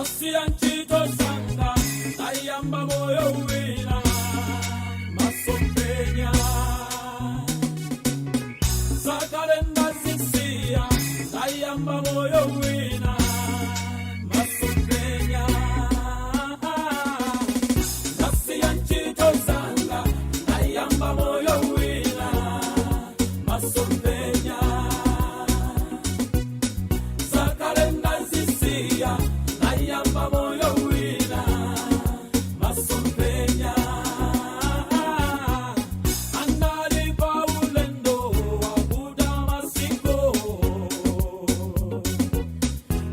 Nasiya ntchito zanga, ndayamba moyo wina, masomphenya. Zakale ndazisiya, ndayamba moyo wina, masomphenya. Nasiya ntchito zanga, ndayamba moyo wina, masomphenya. Zakale ndazisiya, ndayamba moyo wina, masomphenya. Anali paulendo wa ku Damasiko,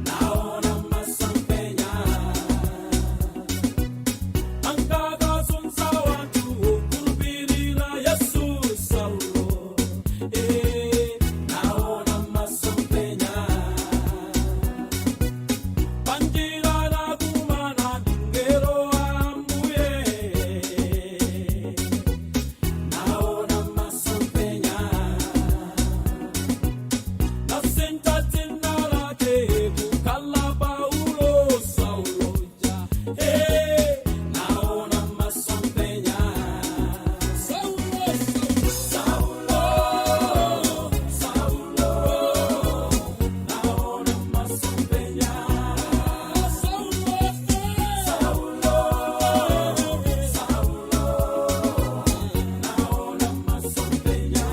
naona masomphenya. Ankakazunza wanthu okhulupirira Yesu, Saulo, naona masomphenya. Panjira nakumana ndi mngelo wa Ambuye, naona masomphenya. Nasintha dzina lake kukhala Paulo, Saulo ja, naona masomphenya. Saulo, Saulo, Saulo, naona masomphenya. Saulo, Saulo, Saulo, naona masomphenya.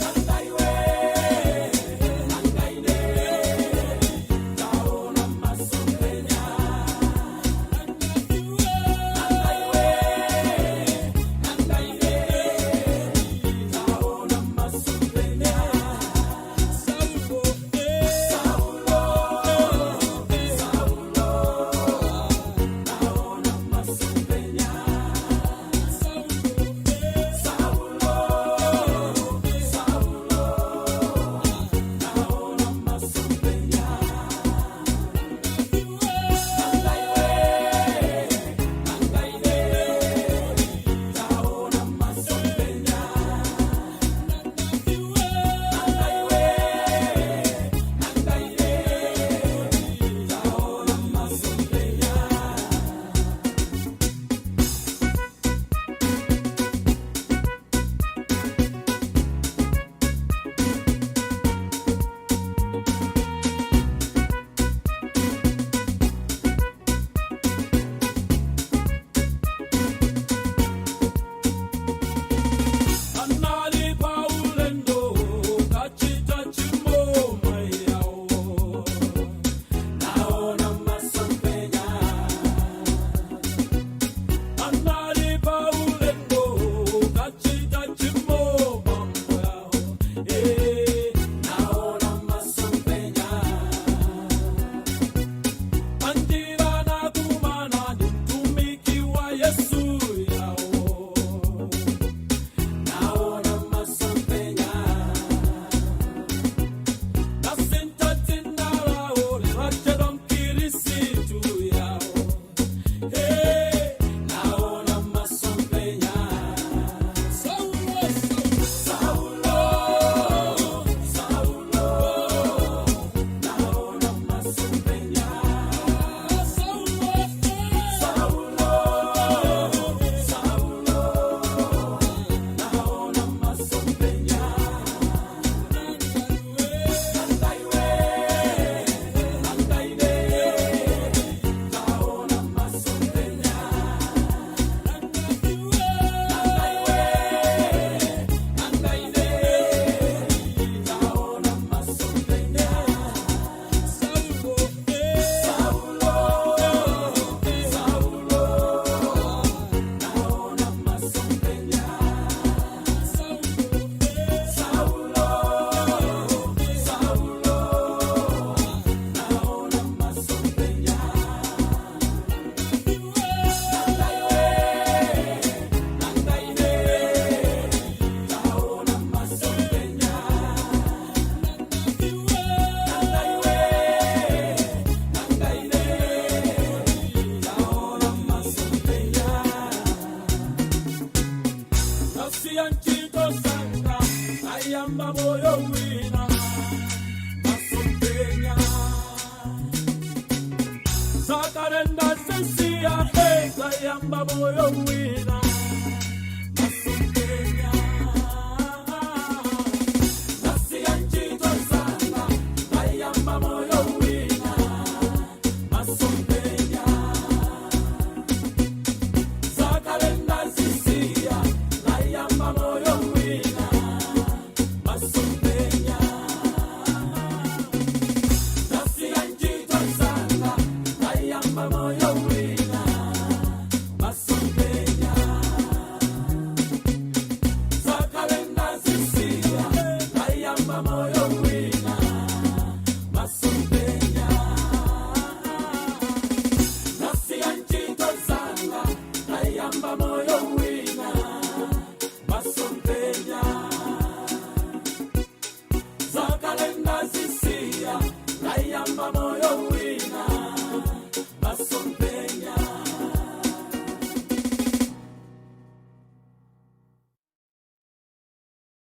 Nanga iwe, nanga ine, taona masomphenya. Nanga iwe, nanga ine, taona masomphenya. Saulo, Saulo, Saulo, naona masomphenya. Saulo, Saulo, naona masomphenya. Nanga iwe, nanga ine, taona masomphenya. Nanga iwe, nanga ine, taona masomphenya. Anali paulendo kachita chimo mayawo, naona masomphenya. Anali paulendo kachita chimo mambo yawo, naona masomphenya. Panjira nakumana ndi mtumiki wa Yesu yawo, naona masomphenya. Nasintha dzina lawo lirachedwa mkhirisitu yawo, naona masomphenya. Saulo, Saulo, Saulo, naona masomphenya. Saulo, Saulo, Saulo, naona masomphenya. Nanga iwe, nanga ine, taona masomphenya. Nanga iwe, nanga ine, taona masomphenya. Saulo, Saulo, Saulo, naona masomphenya. Saulo, Saulo, naona masomphenya. Nanga iwe, nanga ine, taona masomphenya. Nanga iwe, nanga ine, taona masomphenya. Nasiya ntchito zanga, ndayamba moyo wina, masomphenya. Ndayamba moyo wina, masomphenya. Ndasiya ntchito zanga, ndayamba moyo wina, masomphenya. Zakale ndazisiya, ndayamba moyo wina, masomphenya. Ndasiya ntchito zanga, ndayamba moyo wina, masomphenya. Zakale ndazisiya, ndayamba moyo wina, masomphenya. Ndasiya ntchito zanga, ndayamba moyo wina, masomphenya. Zakale ndazisiya, ndayamba.